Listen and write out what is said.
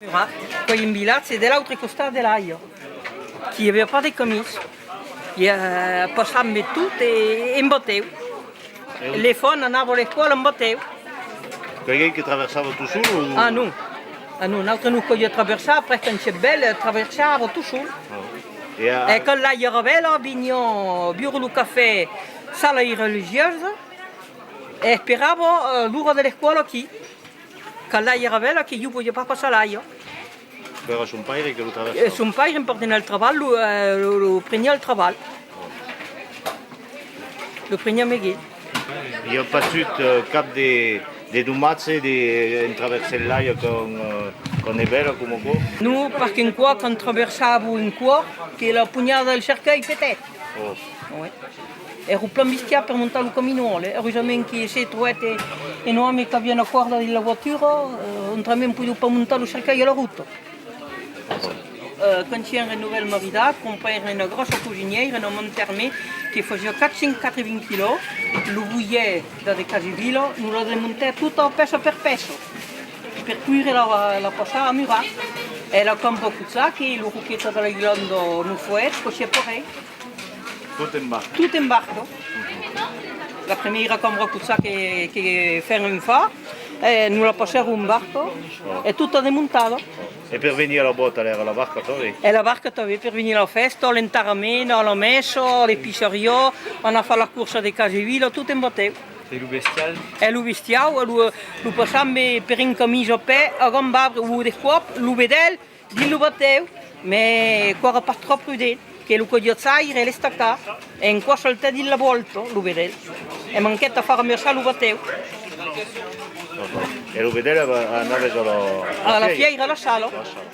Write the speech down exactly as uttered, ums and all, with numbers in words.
Murat, qu'ei un vilatge de l'autre costat de l'aiga, qu'i aviá pas de camins, i, eh, passàvem tot e, en batèu. L'enfant anava a l'escòla en batèu. Qu'ei que traversava tot sol o? Ah non, ah non, nautres nos caliá traversar, après quand se bèl, eh, traversava tot sol. Ah. E a... E quand l'aiga èra bèla, veniá biure lo cafè, sala e religiosa, e esperava, eh, l'ora de l'escòla aquí. Quand l'aiga èra bèla, que ieu podiá pas passar l'aiga. Qu'èra son paire que lo traversava? E son paire, en partent al trabalh, lo, eh, lo, lo preniá al trabalh. Lo preniá amb el. I a pas agut, eh, cap de, de domatge de, en traversar l'aiga quand, eh, quand es bèla coma aquò? Non, perque enqüèra, quand traversavan enqüèra, que la punhada del cercalh petèt. Oh. Oui. Èra plan bestiau per montar lo caminòl, eh. Urosament que se trobèt, eh, un òme qu'aviá una còrda dins la voatura, eh, autrament podiá pas montar lo cercalh a la rota. Eh, quand siam novel maridats, comprèrem una gròssa cosinièira, una Montermé, que fasiá quatre cents quatre-vingts quilòs, lo bolhèr de Casevila, nos la desmontèt tota pèça per pèça, per poire la, la passar a Murat. E la cambra cotzac, e lo roqueta de la Irlanda, nos foèt, cossiá pareil. Tot en barca? Tot en barca. La primièra cambra cotzac que, que fèrem far, eh, nos la passèrem en barca, e tota desmontada. E per venir a la bòta, alèra, la barca tanben? E la barca tanben, per venir a la fèsta, a l'enterrament, a la messa, a l'epiçariá, anar far la corsa de Casevila, tot en batèu. E lo bestial? E lo bestiau, lo, lo passam, eh, per un camin a pè, a gamb arbre, o de còp, lo vedèl, dins lo batèu, mès qu'èra pas tròp prudent, que lo caliá jaire e l'estacar, e enqüèra saltèt dins la vòlta, lo vedèl, e manquèt a far amassar lo batèu. E lo vedèl ava-, anava a la, a la fièira, a la sala. A la sala.